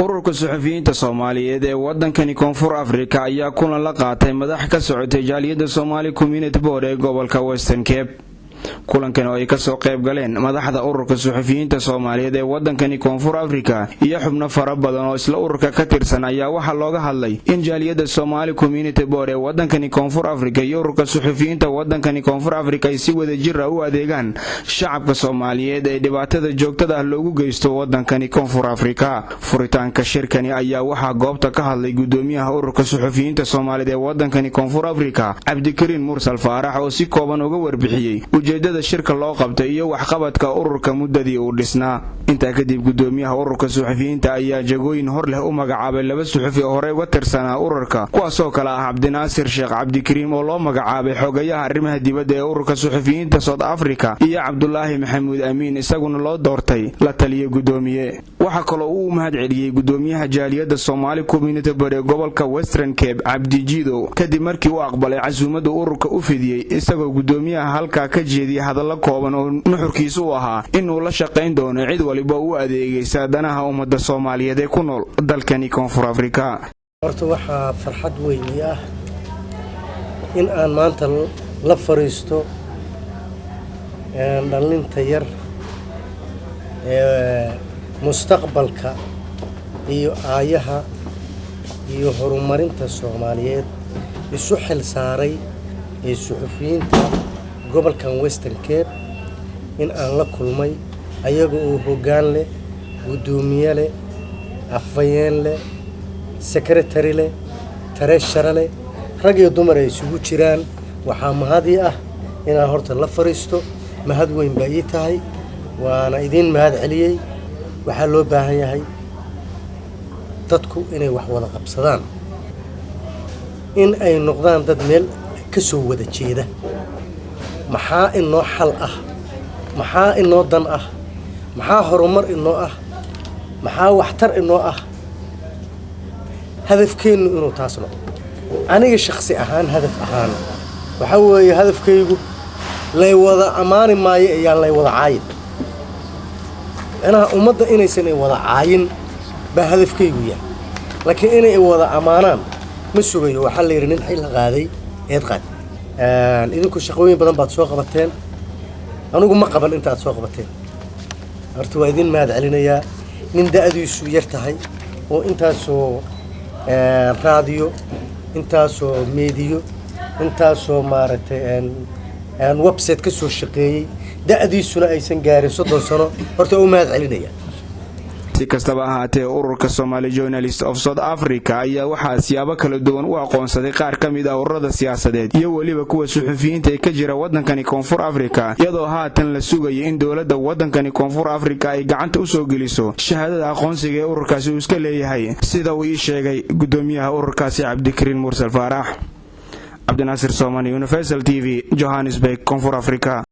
Ururka suxufiyiinta Soomaaliyeed ee wadankani Koonfur Afrika ayaa kulan la qaatay madax ka socotay jaaliyadda Somali Community Board ee gobolka Western Cape. Kulankan oo ay kasoo qayb galeen madaxda ururka suxufiyiinta Soomaaliyeed ee wadankani Koonfur Afrika iyo xubno fara badan oo isla ururka ka tirsan ayaa waxaa looga hadlay in jaaliyadda Somali Community Board ee wadankani Koonfur Afrika iyo ururka suxufiyiinta wadankani Koonfur Afrika ay si wada jir ah u adeegaan shacabka Soomaaliyeed ee dhibaatada joogtada ah loogu geysto wadankani Koonfur Afrika. Furitaanka shirkani ayaa waxaa goobta ka hadlay gudoomiyaha ururka suxufiyiinta Soomaaliyeed ee wadankani Koonfur Afrika, Cabdikariin Mursal Faarax, oo si kooban uga warbixiyey ujeedada shirka loo qabtay iyo waxqabadka ururka muddadii uu dhisnaa. Intaa kadib, gudoomiyaha ururka suxufiyiinta ayaa jagooyin hor leh u magacaabay laba suxufi oo horey uga tirsanaa ururka, kuwaasoo kale ah Cabdinaasir Sheekh Cabdikariim oo loo magacaabay xogayaha arrimaha dibadda ee ururka suxufiyiinta South Africa, iyo Cabdulaahi Maxamuud Amiin, isaguna loo doortay la taliya gudoomiye. Waxaa kaloo uu mahad celiyey gudoomiyaha jaaliyadda Somali Community Board ee gobolka Western Cape, Cabdijiidow, kadib markii uu aqbalay casuumadda ururka u fidiyey, isagoo gudoomiyaha halkaa ka jeediyey hadallo kooban oo nuxurkiisu u ahaa inuu la shaqayn doono cid waliba u adeegaysa danaha ummadda Soomaaliyeed ee ku nool dalkani Koonfur Afrika. Horta waxaa farxad weyn ii ah in aan maanta la fariisto dhallinta yar ee mustaqbalka iyo aayaha iyo horumarinta Soomaaliyeed isu xil saaray ee suxufiyiinta gobolkan Western Cape, in aan la kulmay ayaga oo hoggaan leh, guddoomiye leh, afhayeen leh, secretary leh, treasurer leh, rag iyo dumar ay isugu jiraan. Waxaa mahadii ah inaan horta la fariisto. Mahad weyn baa ii tahay, waana idiin mahad celiyey. Waxaa loo baahan yahay dadku inay wax wada qabsadaan, in ay noqdaan dad meel ka soo wada jeeda. Maxaa inoo xal ah? Maxaa inoo dan ah? Maxaa horumar inoo ah? Maxaa waxtar inoo ah? Hadafkeennu inuu taas noqdo. Aniga shaksi ahaan, hadaf ahaan waxaa weeye hadafkaygu lay wada ammaani maayo ayaan lay wada caayin. Micnaha ummadda inaysan i wada caayin baa hadafkaygu yahay, laakiin inay i wada ammaanaan ma sugayo. Waxaa la yidhi, nin xil qaaday eed qaad. Idinku shaqooyin badan baad soo qabateen, anigu ma qaban inta aad soo qabateen. Horta waa idin mahad celinayaa. Nin da'diisu yar tahay oo intaasoo raadiyo, intaasoo meediyo, intaasoo maaragtay website ka soo shaqeeyey, da'diisuna aysan gaarin 30 sano, horta waa u mahad celinaya. Si kastaba ahaatee, ururka Somali Journalist of South Africa ayaa waxaa siyaabo kala duwan u aqoonsaday qaar ka mid ah ururada siyaasadeed iyo weliba kuwa suxufiyiinta ee ka jira waddankani Koonfur Afrika, iyadoo haatan la sugayo in dowladda waddankani Koonfur Afrika ay gacanta usoo geliso shahaadada aqoonsiga ee ururkaasi uu iska leeyahay, sida uu ii sheegay gudoomiyaha ururkaasi, Cabdikariin Mursal Faarax. Cabdinaasir Soomani, Universal TV, Johannesburg, Koonfur Afrika.